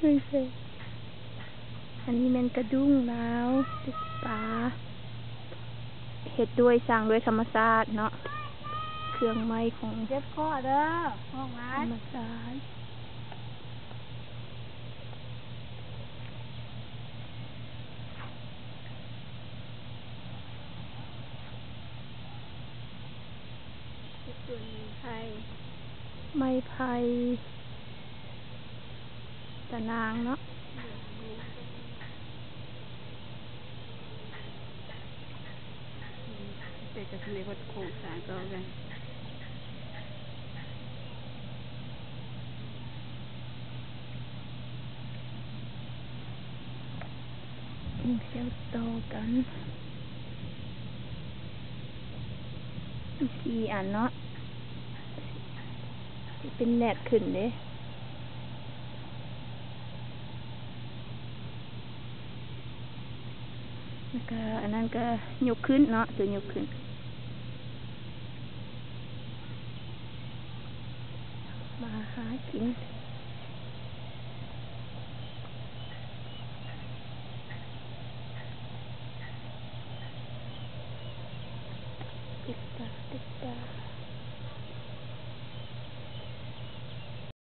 ອັນນີ້ແມ່ນກະດຸ້ງລາວ ເປັນປາ ເຮັດດ້ວຍ ສ້າງດ້ວຍທຳມະຊາດເນາະ ເຄື່ອງໄມ້ຂອງ ເຈັບຄໍເດີ ຫ້ອງຫຼາຍ ທຳມະຊາດ. ເຮັດສວນໄມ້ໄຜ່ ໄມ້ໄຜ່ ຕານາງເນາະ ເປັນກະເສດໂຄງສ້າງຕໍ່ກັນ. ເປັນແຖວຕໍ່ກັນ ສີ່ອັນເນາະ ຊິເປັນແນບຂຶ້ນເດ້ ແລ້ວກະອັນນັ້ນກະຍົກຂຶ້ນເນາະ ໂຕຍົກຂຶ້ນ. ມາຫາກິນ ຕິດຕາ ຕິດຕາ.